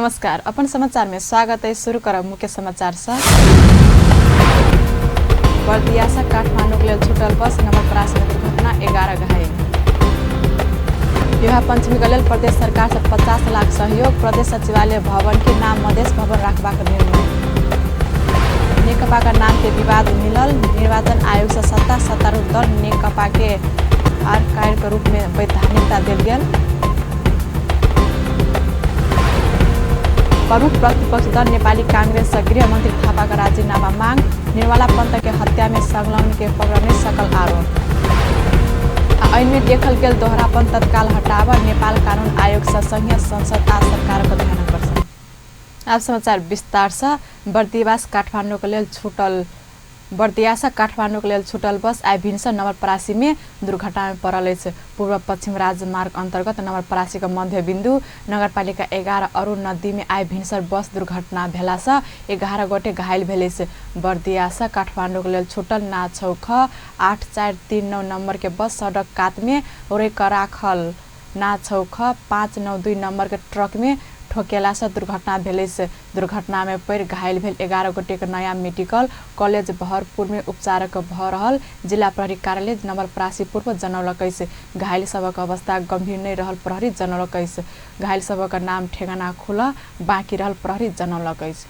नमस्कार, अपन समाचार में स्वागत है। शुरू करब मुख्य समाचार से। बर्दियासा काठमाडौँ के लेल छूटल बस नंबर 85 में दुर्घटना, 11 घायल। विवाह पंचमी के लेल प्रदेश सरकार से 50 लाख सहयोग। प्रदेश सचिवालय भवन के नाम मधेश भवन रखबाक निर्णय। नेकपा का नाम के विवाद मिलल। निर्वाचन आयोग से सत्तारूढ़ दल नेकपा के आधिकारिक रूप में वैधानिकता देल गेल। प्रमुख प्रतिपक्ष दल नेपाली कांग्रेस से गृहमंत्री थापा का राजीनामा मांग। निर्मला पंत के हत्या में संलग्न के पकड़ नहीं सकल आरोप। आ एहिमे देखल गेल दोहरापन तत्काल हटाब नेपाल कानून आयोग से संघीय संसद आ सरकार को ध्यान आकर्षण। आब समाचार विस्तार से। बर्दिवास काठमाडौँ के लेल छूटल बर्दियासँ काठमाडौँक लेल छूटल बस आइ भिनसर नवलपरासीमे दुर्घटनामे पड़ल अछि। पूर्व पश्चिम राजमार्ग अन्तर्गत नवलपरासीक मध्य बिन्दु नगरपालिका 11 अरुण नदीमे आइ भिनसर बस दुर्घटना भेलासँ 11 गोटे घायल भेल अछि। बर्दियासँ काठमाडौँक लेल छूटल ना छौ ख 8 4 3 9 नम्बरके बस सडक कातमे रोकि राखल ना छौ ख 5 9 2 नम्बरके ट्रकमे ठोकेलासँ दुर्घटना भेल अछि। दुर्घटनामे पड़ि घायल भेल 11 गोटेक नयाँ मेडिकल कॉलेज भरतपुरमे उपचार भऽ रहल जिला प्रहरी कार्यालय नवलपरासी पूर्व जनौलक अछि। घायल सभक अवस्था गम्भीर नहि रहल प्रहरी जनौलक अछि। घायल सभक नाम ठेगाना खुलऽ बाँकी रहल प्रहरी जनौलक अछि।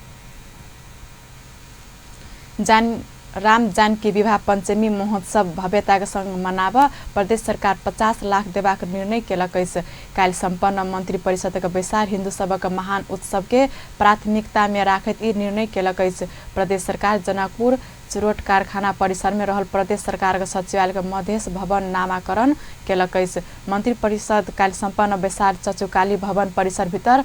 राम जानकी विवाह पंचमी महोत्सव भव्यताक संग मनाब प्रदेश सरकार 50 लाख देबाक निर्णय केलक अछि। काल्हि सम्पन्न मंत्री परिषदक बैसार हिन्दू सभक महान उत्सव के प्राथमिकता मे राखैत ई निर्णय केलक अछि। प्रदेश सरकार जनकपुर चुरोट कारखाना परिसर मे रहल प्रदेश सरकारक सचिवालय के मधेश भवन नामाकरण केलक अछि। मंत्री परिषद काल्हि सम्पन्न बैसार चचुकाली भवन परिसर भीतर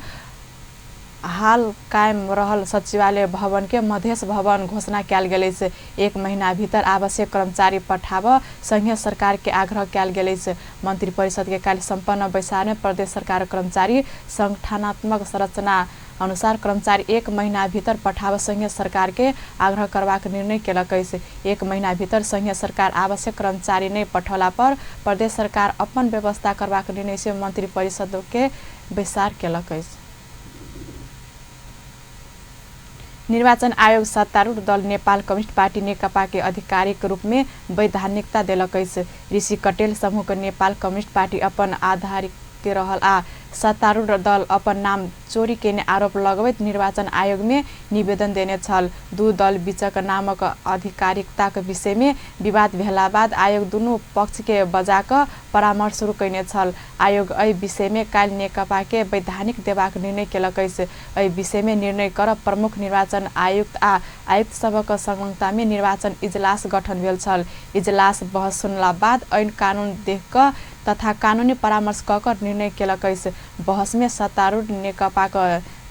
हाल कायम रहल सचिवालय भवन के मधेश भवन घोषणा कयल गेल अछि। एक महीना भीतर आवश्यक कर्मचारी पठाब संघीय सरकार के आग्रह कयल गेल अछि। मंत्री परिषद के काल्हि सम्पन्न बैसार में प्रदेश सरकार कर्मचारी संगठनात्मक संरचना अनुसार कर्मचारी एक महीना भीतर पठाब संघीय सरकार के आग्रह करबाक निर्णय केलक अछि। एक महीना भीतर संघीय सरकार आवश्यक कर्मचारी नहि पठौला पर प्रदेश सरकार अपन व्यवस्था करबाक निर्णय से मंत्री परिषद के बैसार केलक अछि। निर्वाचन आयोग सत्तारूढ़ दल नेपाल कम्युनिस्ट पार्टी नेकपा के आधिकारिक रूप में वैधानिकता देलक अछि। ऋषि कटेल समूहक नेपाल कम्युनिस्ट पार्टी अपन आधारिक रहल आ सत्तारूढ़ दल अपन नाम चोरी केने आरोप लगबैत निर्वाचन आयोग में निवेदन देने छल। दू दल बीचक नामक आधिकारिकताक विषय में विवाद भेला बाद आयोग दुनू पक्ष के बजा कऽ परामर्श शुरू कयने छल। आयोग एहि विषय में काल्हि नेकपा के वैधानिक देबाक निर्णय केलक अछि। एहि विषय में निर्णय करब प्रमुख निर्वाचन आयुक्त आ आयुक्त सभक संलग्नता में निर्वाचन इजलास गठन भेल छल। इजलास बहस सुनला बाद ऐन कानून देख कऽ तथा कानूनी परामर्श कऽ कऽ निर्णय केलक अछि। बहस में सत्तारूढ़ नेकपाक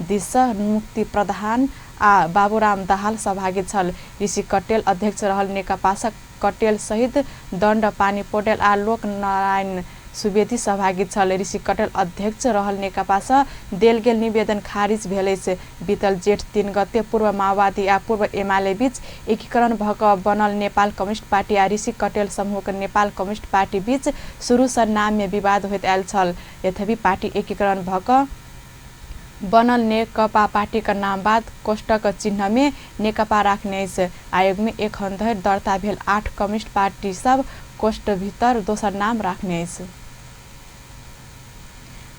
दिस सँ मुक्ति प्रधान आ बाबूराम दाहाल सहभागी छल। ऋषि कटेल अध्यक्ष रहल नेकपा सँ कटेल सहित दण्ड पानी पौडेल आ लोक नारायण सुवेदी सहभागी छल। ऋषि कटेल अध्यक्ष रहल नेकपा सँ देल गेल निवेदन खारिज भेल अछि। बीतल जेठ 3 गते पूर्व माओवादी आ पूर्व एमाले बीच एकीकरण भऽ कऽ बनल नेपाल कम्युनिस्ट पार्टी आ ऋषि कटेल समूहक नेपाल कम्युनिस्ट पार्टी बीच शुरू सँ नाम में विवाद होइत आयल छल। यद्यपि पार्टी एकीकरण भऽ कऽ बनल नेकपा पार्टीक नाम बाद कोष्टक चिन्ह में नेकपा राखने अछि। आयोग में एखन धरि दर्ता भेल 8 कम्युनिस्ट पार्टी सब कोष्ठ भीतर दोसर नाम राखने अछि।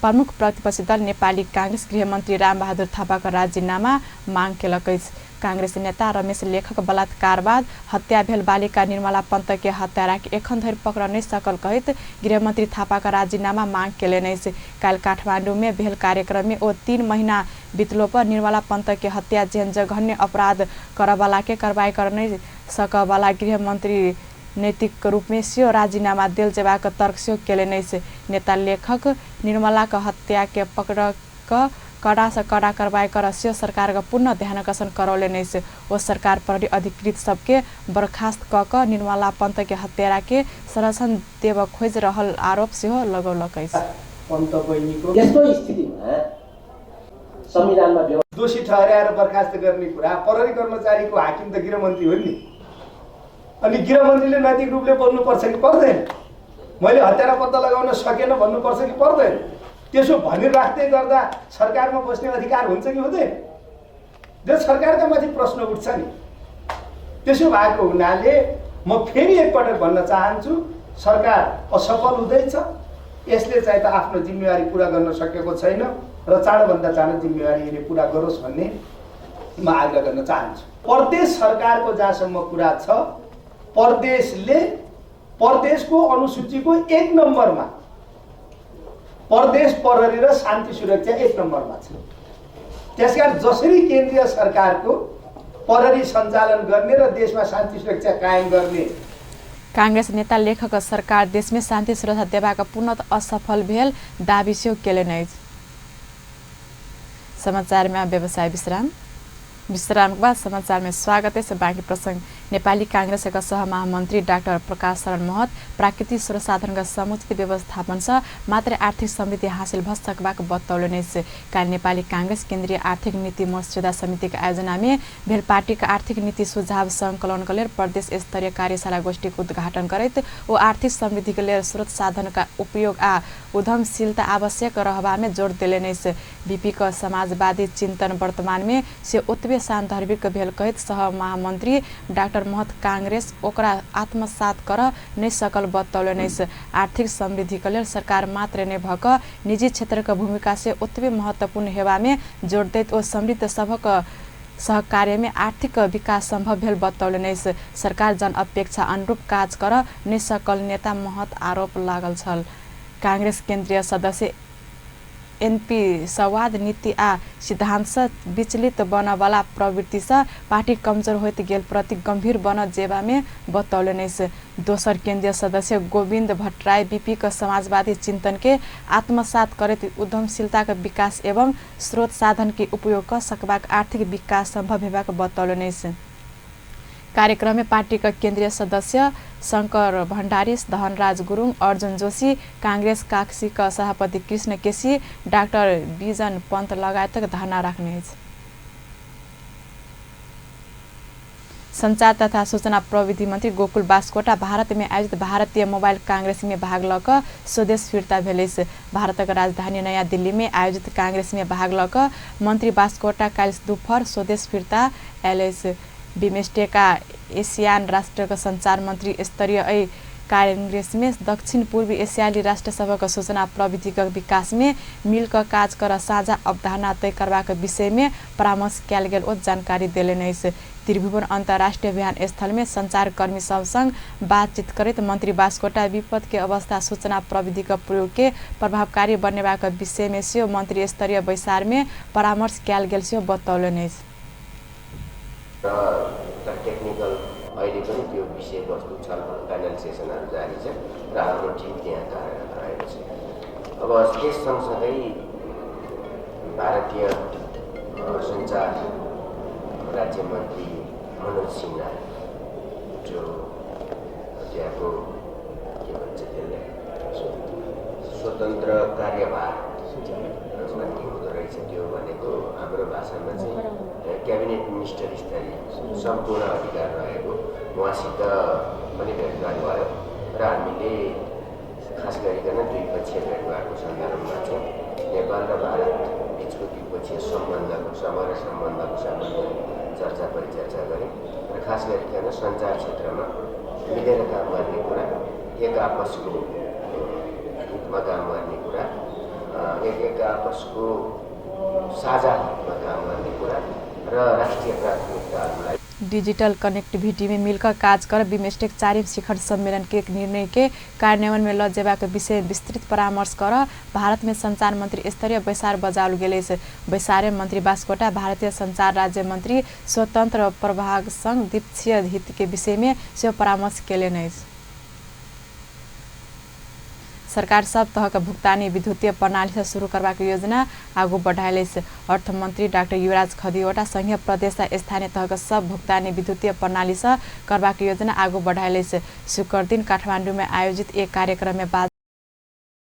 प्रमुख प्रतिपक्षी दल नेपाली कांग्रेस गृहमन्त्री रामबहादुर थापाक राजीनामा मांग केलक अछि। कांग्रेस नेता रमेश लेखक बलात्कार बाद हत्या भेल बालिका निर्मला पंत के हत्यारा के एखन धरि पकड़ नहि सकल कहैत गृहमन्त्री थापाक राजीनामा मांग केलनि अछि। काल्हि काठमाडौँ में भेल कार्यक्रम में ओ 3 महीना बितलो पर निर्मला पंत के हत्या जेहन जघन्य अपराध करऽवला के कार्रवाई कर नहि सकऽवला गृहमन्त्री नैतिक रूप में सेहो राजीनामा देल जेबाक तर्क सेहो केलनि अछि। नेता लेखक निर्मलाक हत्या के पकड़ कऽ कड़ा सँ कड़ा कार्रवाई करऽ सेहो सरकारक पुनः ध्यानाकर्षण करौलनि अछि। ओ सरकार प्रहरी अधिकृत सबके बर्खास्त कऽ कऽ निर्मला पंत के हत्यारा के संरक्षण देबऽ खोजि रहल आरोप सेहो लगौलक अछि। पन्त बहिनीको यस्तो स्थितिमा संविधानमा दोषी ठहराएर बर्खास्त गर्ने कुरा प्रहरी कर्मचारीको हाकिम त गृहमन्त्री हो नि। अनि गृहमन्त्रीले नैतिक रूपले बोल्नुपर्छ कि पर्दैन? मैले हत्यारा पत्ता लगाउन सकेन भन्नुपर्छ कि पर्दैन? त्यसो भनिराख्दै गर्दा सरकारमा बस्ने अधिकार हुन्छ कि हुँदैन? त्यो सरकारका माथि प्रश्न उठ्छ नि। त्यसो भएको हुनाले म फेरि एकपटक भन्न चाहन्छु, सरकार असफल हुँदैछ, यसले चाहिँ त आफ्नो जिम्मेवारी पुरा गर्न सकेको छैन र चाँडोभन्दा चाँडो जिम्मेवारी यसले पुरा गरोस् भन्ने म आग्रह गर्न चाहन्छु। प्रदेश सरकारको जहाँसम्म कुरा छ, प्रदेशले प्रदेशको अनुसूचीको 1 नम्बरमा प्रदेश प्रहरी र शान्ति सुरक्षा 1 नम्बरमा छ। त्यसकारण जसरी केन्द्रीय सरकारको प्रहरी सञ्चालन गर्ने र देशमा शान्ति सुरक्षा कायम गर्ने कांग्रेस नेता लेखक सरकार देशमे शान्ति सुरक्षा देबाक पूर्णतः असफल भेल दावी सेहो केलनि अछि। समाचारमा व्यवसाय विश्राम। विश्रामको बाद समाचारमे स्वागत अछि। बाँकी प्रसंग। नेपाली कांग्रेसका सहमहामन्त्री डाक्टर प्रकाश शरण महत प्राकृतिक स्रोत साधनका समुचित व्यवस्थापनसँ मात्रै आर्थिक समृद्धि हासिल भ सकबाक बतौलनि अछि। काल्हि नेपाली कांग्रेस केन्द्रीय आर्थिक नीति मस्यौदा समितिक आयोजनामे भेल पार्टीक आर्थिक नीति सुझाव संकलनक लेल प्रदेश स्तरीय कार्यशाला गोष्ठीक उद्घाटन करैत ओ आर्थिक समृद्धिक लेल स्रोत साधनका उपयोग आ उद्यमशीलता आवश्यक रहबामे जोड़ देलनि अछि। बीपीक समाजवादी चिन्तन वर्तमानमे से ओतबे सान्दर्भिक भेल कहैत सहमहामन्त्री डाक्टर महत कांग्रेस ओकरा आत्मसात कर नहि सकल बतौलनि अछि। आर्थिक समृद्धिक लेल सरकार मात्र नहि भ क निजी क्षेत्रक भूमिका से ओतबे महत्वपूर्ण हेबामे जोड़ दैत ओ समृद्ध सभक सहकार्यमे आर्थिक विकास सम्भव भेल बतौलनि अछि। सरकार जनअपेक्षा अनुरूप काज कर नहि सकल नेता महत आरोप लागल छल। कांग्रेस केन्द्रीय सदस्य एनपी संवाद नीति आ सिद्धान्तसँ विचलित बनऽवला प्रवृत्तिसँ पार्टी कमजोर होइत गेल प्रति गम्भीर बन जेबामे बतौलनि अछि। दोसर केन्द्रीय सदस्य गोविन्द भट्टराई बीपीक समाजवादी चिन्तनके आत्मसात करैत उद्यमशीलताक विकास एवं स्रोत साधनके उपयोग क सकबाक आर्थिक विकास सम्भव हेबाक बतौलनि अछि। कार्यक्रममे पार्टीक केन्द्रीय सदस्य शङ्कर भण्डारी, धनराज गुरुङ, अर्जुन जोशी, कांग्रेस काक्सीक सभापति कृष्ण केसी, डाक्टर विजन पन्त लगायतक धारणा राख्ने अछि। संचार तथा सूचना प्रविधि मन्त्री गोकुल बास्कोटा भारतमे आयोजित भारतीय मोबाइल कांग्रेसमे भाग ल क स्वदेश फिर्ता भेल अछि। भारतक राजधानी नयाँ दिल्लीमे आयोजित कांग्रेसमे भाग ल क मन्त्री बास्कोटा काल्हि दुपहर स्वदेश फिर्ता आयल अछि। बिमस्टेक आ एशियान राष्ट्रक संचार मन्त्री स्तरीय एहि कांग्रेसमे दक्षिण पूर्वी एशियाली राष्ट्रसभक सूचना प्रविधिक विकासमे मिल क काज कर साझा अवधारणा तय करबाक विषयमे परामर्श कयल गेल ओ जानकारी देलनि अछि। त्रिभुवन अन्तर्राष्ट्रिय विमानस्थलमे सञ्चारकर्मी सबसँग बातचित करैत मन्त्री बास्कोटा विपदके अवस्था सूचना प्रविधिक प्रयोगके प्रभावकारी बनेबाक विषयमे सेहो मन्त्री स्तरीय बैसारमे परामर्श कयल गेल सेहो बतौलनि अछि। र टेक्निकल अहिले पनि त्यो विषयवस्तु छलफल प्यानल सेसनहरू जारी छ र हाम्रो टिम त्यहाँ कार्यरत रहेको छ। अब त्यस सँगसँगै भारतीय सञ्चार राज्य मन्त्री मनोज सिन्हा जो त्यहाँको के भन्छ त्यसलाई स्वतन्त्र कार्यभार भन्ने हुँदो रहेछ, त्यो भनेको हाम्रो भाषामा चाहिँ क्याबिनेट मिनिस्टर स्तरीय सम्पूर्ण अधिकार रहेको उहाँसित पनि भेटघाट भयो र हामीले खास गरिकन द्विपक्षीय भेटघाटको सन्दर्भमा चाहिँ नेपाल र भारत बिचको द्विपक्षीय सम्बन्धको समग्र सम्बन्धको सम्बन्ध चर्चा परिचर्चा गऱ्यौँ र खास गरिकन सञ्चार क्षेत्रमा मिलेर काम गर्ने कुरा, एक आपसको हितमा काम गर्ने कुरा, एक आपसको साझा हितमा काम गर्ने कुरा र राष्ट्रिय प्राथमिकताहरूलाई डिजिटल कनेक्टिविटी में मिलकर काज कर बिमस्टेक चारिम शिखर सम्मेलन के निर्णय के कार्यान्वयन में ल जेबाक विषय विस्तृत परामर्श कर भारत में संचार मंत्री स्तरीय बैसार बजाओल गेल अछि। बैसार में मंत्री बास्कोटा भारतीय संचार राज्य मंत्री स्वतंत्र प्रभाग संग द्विपक्षीय हित के विषय में सेहो परामर्श केलनि अछि। सरकार सब तहक भुक्तानी विद्युतीय प्रणाली से शुरू करबाक योजना आगू बढ़ायल अछि। अर्थमन्त्री डाक्टर युवराज खतिवड़ा संघीय प्रदेश आ स्थानीय तहक सब भुक्तानी विद्युतीय प्रणाली से करबाक योजना आगू बढ़ायल अछि। शुक्र दिन काठमाडौँ में आयोजित एक कार्यक्रम में बात